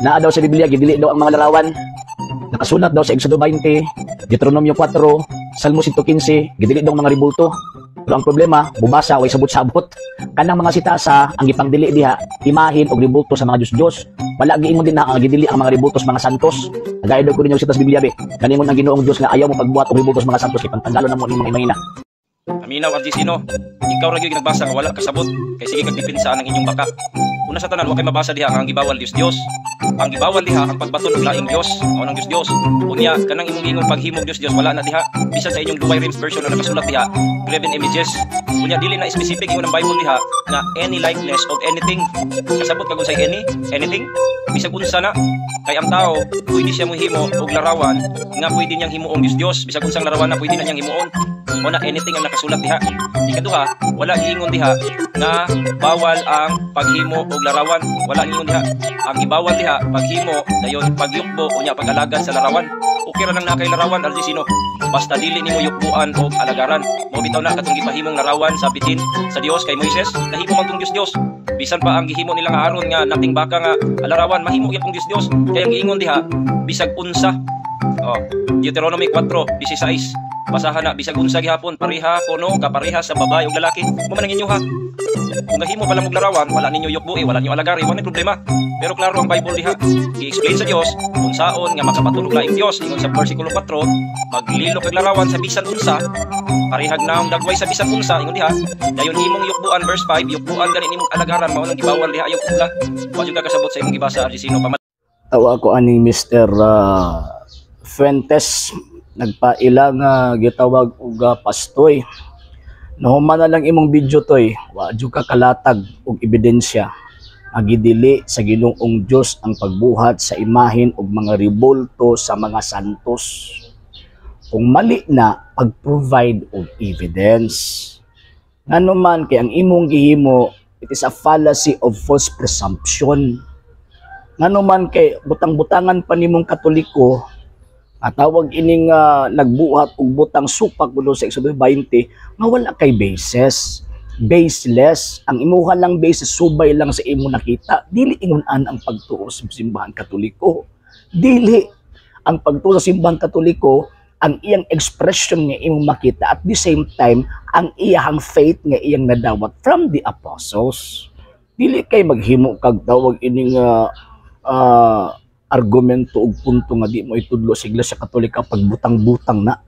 Naa daw sa Biblia, gidili daw ang mga larawan. Nakasulat daw sa Exodo 20, Deuteronomio 4, Salmo 115, gidili daw ang mga ribulto. Pero ang problema, bubasa, way sabot-sabot. Kanang mga sitasa, ang gipangdili diha, imahin og ribulto sa mga Diyos-Diyos. Wala giingon din na ang gidili ang mga ribulto sa mga santos. Nagayod ko ninyo sitas Biblia be. Kaningon ang Ginoong Diyos nga ayaw mo pagbuhat og ribulto sa mga santos kay pangtanggalon na mo ning mga imahina. Aminaw, RGC, no. Ikaw ra gyud nagbasa nga wala kasabot kay sige kag depensa ang inyong baka. Una sa tanan, wa kay mabasa diha nga ang gibawal Dios Dios. Ang gibawal diha ang pagbaton og laing Dios, mao nang Dios Dios. Unya kanang imong giingon paghimog Dios Dios, wala na diha. Bisan sa inyong Douay Rheims version na nakasulat diha graven images. Unya dili na specific ingon ang Bible diha nga any likeness of anything. Kasabot kag unsay any anything? Bisag unsa na kay ang tao pwede siya mohimo og larawan nga pwede niyang himuong Dios Dios. Bisag unsang larawan na pwede na niyang himuon. Mo na anything ang nakasulat diha. Ikaduha, wala giingon diha nga bawal ang paghimo og larawan. Wala giingon diha. Ang gibawal diha paghimo dayon pagyukbo unya pag-alagad sa larawan. Okay ra nang naa kay larawan, RGC, no. Basta dili nimo yukbuan og alagaran. Mo bitaw na katong gipahimong larawan sa bitin sa Dios kay Moises, nahimo man tong Dios Dios. Bisan pa ang gihimo nila nga aron nga nating baka nga larawan, mahimo gyapon Dios Dios. Kay ang giingon diha bisag unsa. Oh, Deuteronomy 4:16. Basahan na bisag unsa gihapon pareha kuno kapareha sa babae ug lalaki. Mo man ang inyo ha. Kung nahimo pa lang og larawan, wala ninyo yukbui, wala ninyo alagari, wala problema. Pero klaro ang Bible diha. I-explain sa Dios kung saon nga makabaton og laing Dios ingon sa versikulo 4, maglilo kag larawan sa bisan unsa, parehag naong dagway sa bisan unsa ingon diha. Dayon imong yukbuan, verse 5, yukbuan gani nimong alagaran, mao nang gibawal diha ayaw pugla. Wa jud ka kasabot sa imong gibasa, RGC, no. Pamal Tawa ko aning Mr. Fuentes, nagpaila nga gitawag og pastoy. Nahuman na lang imong video toy, wa jud ka kalatag og ebidensya nga gidili sa Ginoong Dios ang pagbuhat sa imahin og mga ribulto sa mga santos. Kung mali na, pag-provide og evidence. Ngano man kay ang imong gihimo, it is a fallacy of false presumption. Ngano man kay butang-butangan pa nimong Katoliko at tawag ining nagbuhat og butang supak kuno sa Exodo 20 nga wala kay basis. Baseless. Ang imuha lang basis, subay lang sa imo nakita. Dili ingon an ang pagtuo sa Simbahan Katoliko. Dili ang pagtuo sa Simbahan Katoliko, ang iyang expression nga imong makita, at the same time ang iyang faith nga iyang nadawat from the apostles. Dili kay maghimo kag tawag ining argumento ug punto nga di mo itudlo sa Iglesia Katolika, pagbutang-butang na.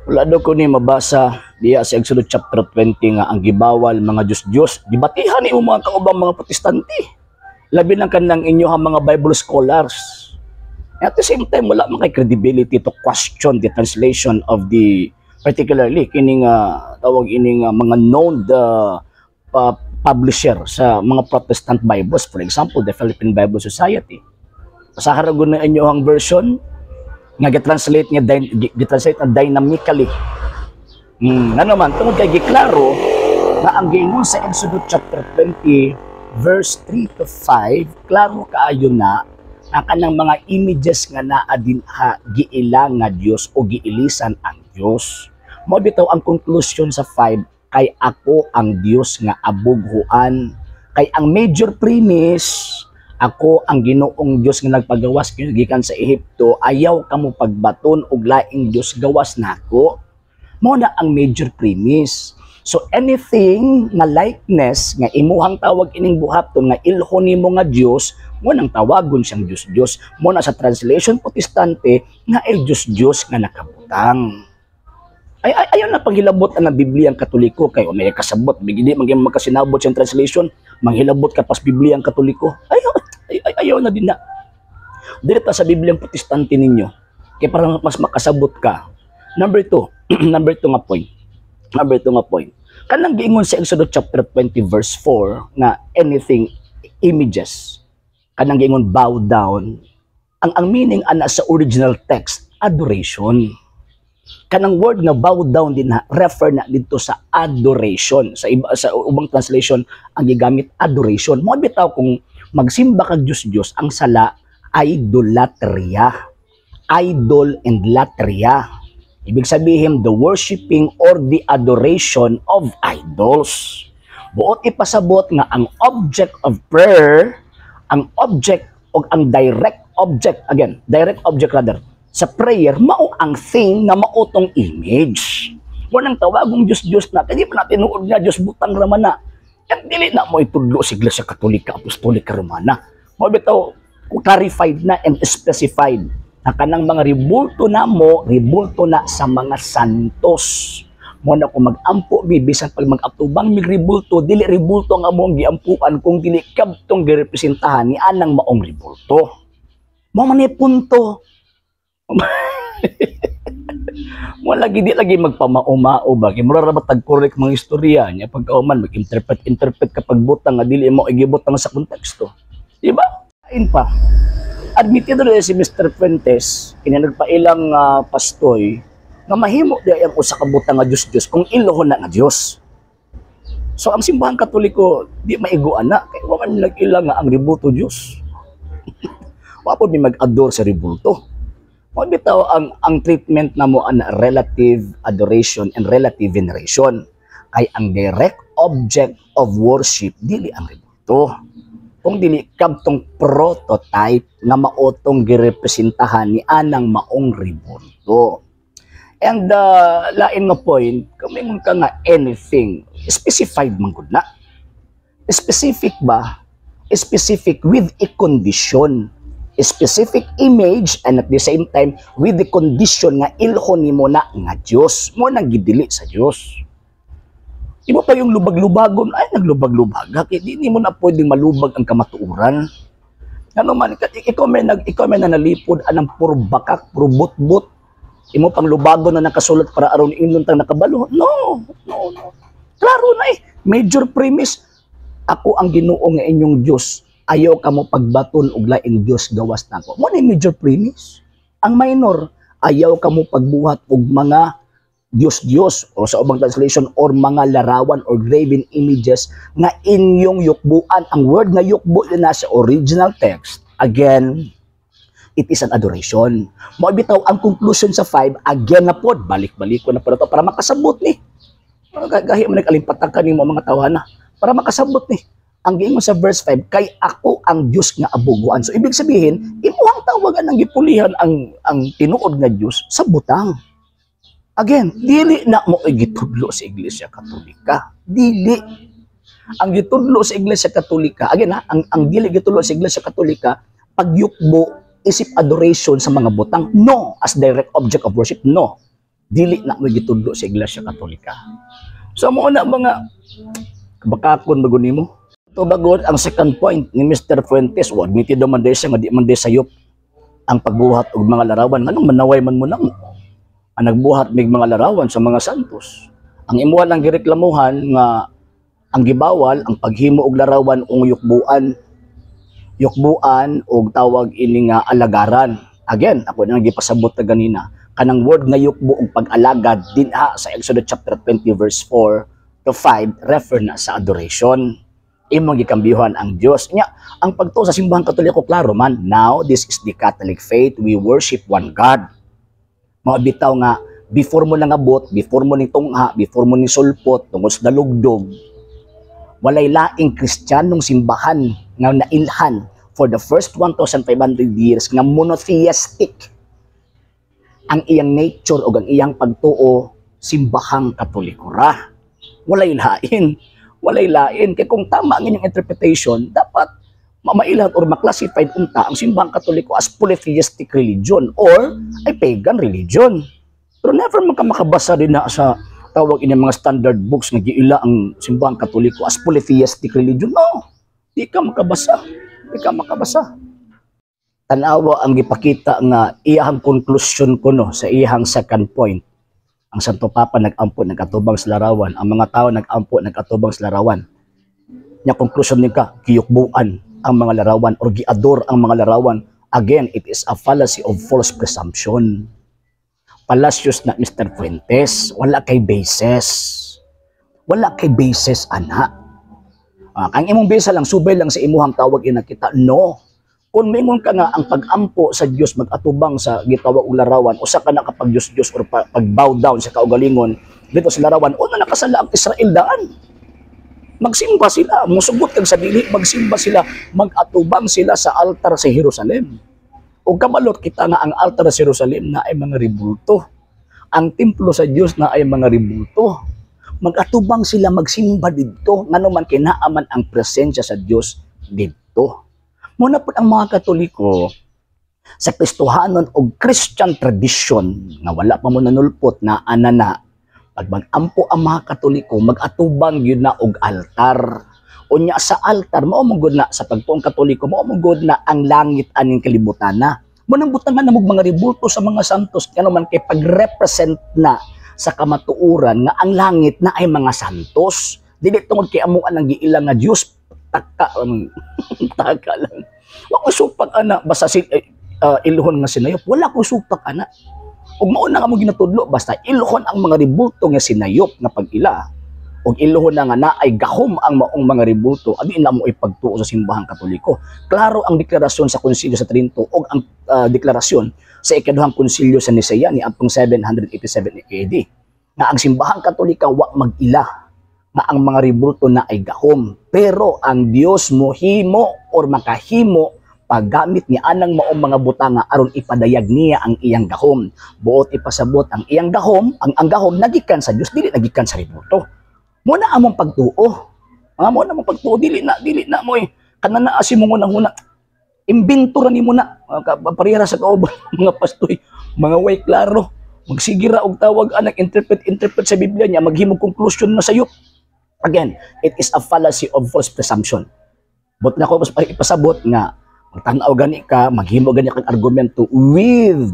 Wala daw ko ni mabasa diya sa Exodus chapter 20 nga ang gibawal mga Diyos-Diyos. Dibatihan ni mga kaubang mga Protestante. Labi lang kanang inyo mga Bible scholars. At the same time, wala man kay credibility to question the translation of the particularly kining tawag ining mga known the publisher sa mga Protestant Bibles, for example, the Philippine Bible Society. Basahan ra gud na inyo ang version nga gi-translate nga gi-translate na dynamically. Ngano man tungod kay giklaro nga ang giingon sa Exodus chapter 20 verse 3 to 5, klaro kaayo na ang kanang mga images nga naa dinha giila nga Dios o giilisan ang Dios. Mao bitaw ang conclusion sa 5, kay ako ang Dios nga abughuan. Kay ang major premise, ako ang Ginoong Dios nga nagpagawas kinyo gikan sa Ehipto, ayaw kamo pagbaton og laing Dios gawas nako. Mao na ang major premise. So anything nga likeness nga imuhang tawag ining buhaton nga ilhon nimo nga Dios, mo nang tawagon siyang Dios Dios. Mo na sa translation Protestante nga el Dios Dios nga nakabutang. Ay, ayaw na paghilabot ang Biblia ang Katoliko kay may kasabot, bigidi man gyud magkasinabot siyang translation, manghilabot ka pas Biblia ang Katoliko. Ayaw, ay, ay, ayaw na din na. Dili ta sa Biblia ang Protestante ninyo. Kay para mas makasabot ka. Number two nga point. Number two nga point. Kanang giingon sa Exodus chapter 20 verse 4 nga anything images, kanang giingon bow down, ang meaning ana sa original text, adoration. Kanang word nga bow down din na refer na dito sa adoration. Sa iba, sa ubang translation ang gigamit adoration. Mo bitaw kung magsimba kag Dios Dios, ang sala idolatria. Idol and latria. Ibig sabihin, the worshiping or the adoration of idols. Buot ipasabot nga ang object of prayer, ang object Og ang direct object, again, direct object rather, sa prayer, mao ang thing nga mao tong image. Walang tawagong Diyos-Diyos na, kaya di pa natin tinuod nga Diyos, butang raman na. Yan, dili na mo itudlo sa Iglesia Katolika Apostolika Romana. Mao bitaw, clarified na and specified na kanang mga ribulto na mo, ribulto na sa mga santos. Mo na kung mag-ampo mi, bisan pag mag-atubang mig ribulto, dili ribulto ang among giampuan kung dili kabtong girepresentahan ni anang maong ribulto. Mo man ni punto. Mo lagi di lagi magpamao-mao ba kay mura ra ba tag correct mga istorya niya, pagkauman mag-interpret interpret kapag butang nga dili mo igibutang sa konteksto. Di ba? Kain pa. Admitted rin si Mr. Fuentes, kini nagpailang pastoy, nga mahimo di ang usa ka butang nga Diyos-Diyos kung ilohon na nga Diyos. So ang Simbahang Katoliko di maiguan na kay wa man nag-ila nga ang rebulto Diyos. Wa pod mi mag-adore sa rebulto. Mao bitaw ang treatment namo ana, relative adoration and relative veneration. Kay ang direct object of worship dili ang rebulto, kung dili kabtong prototype nga maotong girepresentahan ni anang maong rebulto. And lain nga point, kung ka nga anything, specified man gud na. Specific ba? Specific with a condition. Specific image and at the same time with the condition nga ilhon nimo na nga Dios. Mo nang gidili sa Dios. Imo pa yung lubag-lubagon, ay naglubag-lubag. Kaya di nimo na pwedeng malubag ang kamatuoran. Ano man, ikaw may nanalipod anang puro bakak, puro butbut. Imo pang lubagon na nakasulat para aron ingnon tang nakabalo. No. Klaro na eh. Major premise. Ako ang Ginoo nga inyong Dios. Ayaw kamo pagbaton og laing Dios gawas nako. Mo ni major premise. Ang minor, ayaw kamo pagbuhat og mga Diyos-Diyos o sa ubang translation or mga larawan or graven images nga inyong yukbuan. Ang word nga yukbo na sa original text, again, it is an adoration. Mao bitaw ang conclusion sa 5, again na pod, balik-balik ko na po na to para makasabot ni. Gahi mo nag-alimpatakan nimo mga tawhana para makasabot ni. Ang giingon sa verse 5, kay ako ang Dios nga abuguan. So ibig sabihin, imuhang tawagan ang gipulihan ang tinuod nga Dios sa butang. Again, dili na mo gitudlo sa Iglesia Katolika. Dili. Ang gitudlo sa Iglesia Katolika, again ha, ang dili gitudlo sa Iglesia Katolika, pagyukbo isip adoration sa mga butang. No, as direct object of worship, no. Dili na mo gitudlo sa Iglesia Katolika. So mo na mga bakakon bago nimo. Ito bagod ang second point ni Mr. Fuentes, o admitted man day siya nga di man day sayop ang pagbuhat og mga larawan. Nganong manaway man mo nang ang nagbuhat mig mga larawan sa mga santos? Ang imuha lang gireklamuhan nga ang gibawal ang paghimo og larawan ug yukbuan, yukbuan og tawag ini nga alagaran. Again, ako na gipasabot na ganina, kanang word nga yukbo og pag-alagad dinha sa Exodus chapter 20 verse 4 to 5, refer na sa adoration. Imong gikambiyuhan ang Dios. Nya, ang pagtuo sa Simbahang Katoliko klaro man. Now, this is the Catholic faith. We worship one God. Mao bitaw nga before mo nangabot, before mo ni tungha, before mo ni sulpot tungod sa dalugdog, walay laing Kristiyanong simbahan nga nailhan for the first 1,500 years nga monotheistic ang iyang nature o ang iyang pagtuo, Simbahang Katoliko ra. Walay lain. Walay lain. Kaya kung tama ang inyong interpretation, dapat mamailan or maklasified unta ang Simbahang Katoliko as polytheistic religion or ay pagan religion. Pero never man ka makabasa din na sa tawag ini mga standard books nga giila ang Simbahang Katoliko as polytheistic religion. No. Di ka makabasa. Di ka makabasa. Tanawa ang gipakita nga iyahang conclusion kuno sa iyahang second point. Ang Santo Papa nag-ampo nag-atubang sa larawan, ang mga tao nag-ampo nag-atubang sa larawan. Nya conclusion ni ka, giyukbuan ang mga larawan or giador ang mga larawan. Again, it is a fallacy of false presumption. Palacios na, Mr. Fuentes, wala kay basis. Wala kay basis, ana. Ang imong basa lang, subay lang sa imuhang tawag inakita. No. Kung mingon ka nga ang pag-ampo sa Dios mag-atubang sa gitawag og larawan, usa ka na kapag Dios-Dios or pag-bow down sa kaugalingon dito sa larawan, una nakasala ang Israel daan. Magsimba sila, musugot kag sa dili, magsimba sila, magatubang sila sa altar sa Jerusalem. O kabalot kita nga ang altar sa Jerusalem na ay mga rebulto. Ang templo sa Dios na ay mga rebulto. Magatubang sila, magsimba didto, ngano man kay naa man ang presensya sa Dios didto. Muna po ang mga Katoliko sa Kristohanon o Christian tradition nga wala pa mo nanulpot na anana, pag mag-ampo ang mga Katoliko, mag-atubang yun na og altar. Unya sa altar, mao mo gud na sa pagtuong Katoliko, mao mo gud na ang langit aning kalibutan na. Mo nang butangan na mo mga rebulto sa mga santos, ngano man kay pag-represent na sa kamatuoran nga ang langit na ay mga santos. Dili tungod kay amo ang giila nga Dios, taka taka lang. Wa ko supak ana, basta si ilhon nga sinayop, wala ko supak ana. Ug mao na nga mo ginatudlo, basta ilhon ang mga rebulto nga sinayop nga pag-ila ug ilhon na nga naay gahom ang maong mga rebulto, adi na mo ipagtuo sa Simbahang Katoliko. Klaro ang deklarasyon sa Konsilyo sa Trento ug ang deklarasyon sa ikaduhang Konsilyo sa Nisea ni adtong 787 AD nga ang Simbahang Katolika wa mag-ila nga ang mga rebulto na ay gahom, pero ang Dios mohimo or makahimo paggamit ni anang maong mga butanga aron ipadayag niya ang iyang gahom. Buot ipasabot ang iyang gahom, ang gahom nagikan sa Dios, dili nagikan sa rebulto. Mo na among pagtuo. Ah, mo na among pagtuo, dili na mo eh. Kana na asi mo huna. Imbento ra nimo na. Parehara sa kauban mga pastoy, mga way klaro. Magsige ra og tawag anak interpret interpret sa Biblia niya, maghimog conclusion na sayop. Again, it is a fallacy of false presumption. But na ko mas ipasabot nga magtan-aw gani ka, maghimo gani kag argumento with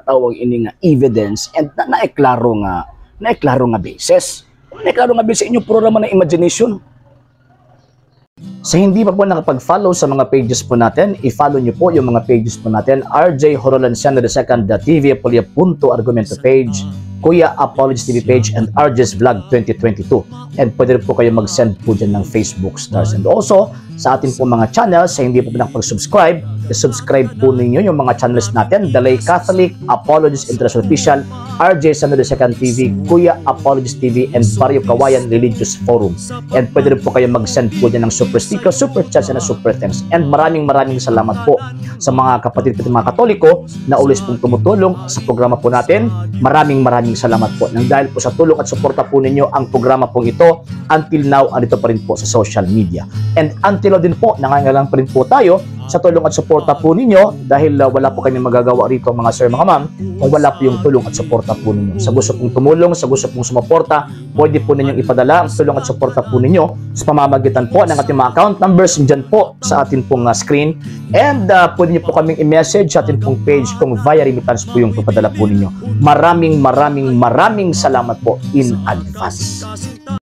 tawag ini nga evidence and na naeklaro nga basis. Naeklaro nga basis inyo, puro naman na imagination. Sa hindi pa po nakapag-follow sa mga pages po natin, i-follow nyo po yung mga pages po natin: RJ Horolanciano II, the TV Apolia Punto Argumento page, Kuya Apologies TV page, and RJ's Vlog 2022. And pwede rin po kayo mag-send po dyan ng Facebook stars. And also, sa atin po mga channels, sa hindi po nakapag-subscribe, i-subscribe po ninyo yung mga channels natin: The Lay Catholic, Apologies International Official, RJ Samuel II TV, Kuya Apologies TV, and Barrio Kawayan Religious Forum. And pwede rin po kayo mag-send po dyan ng super sticker, super chats, and super thanks. And maraming maraming salamat po sa mga kapatid ko, mga Katoliko na always pong tumutulong sa programa po natin. Maraming maraming salamat po. Nang dahil po sa tulong at suporta po ninyo, ang programa pong ito until now andito pa rin po sa social media. And until now din po, nangangailangan pa rin po tayo sa tulong at suporta po ninyo dahil wala po kami magagawa rito, mga sir, mga ma'am, kung wala po yung tulong at suporta po ninyo. Sa gusto pong tumulong, sa gusto pong sumuporta, pwede po ninyong ipadala ang tulong at suporta po ninyo sa pamamagitan po ng ating mga account numbers dyan po sa atin pong screen. And pwede niyo po kaming i-message sa atin pong page kung via remittance po yung papadala po ninyo. Maraming maraming maraming salamat po in advance.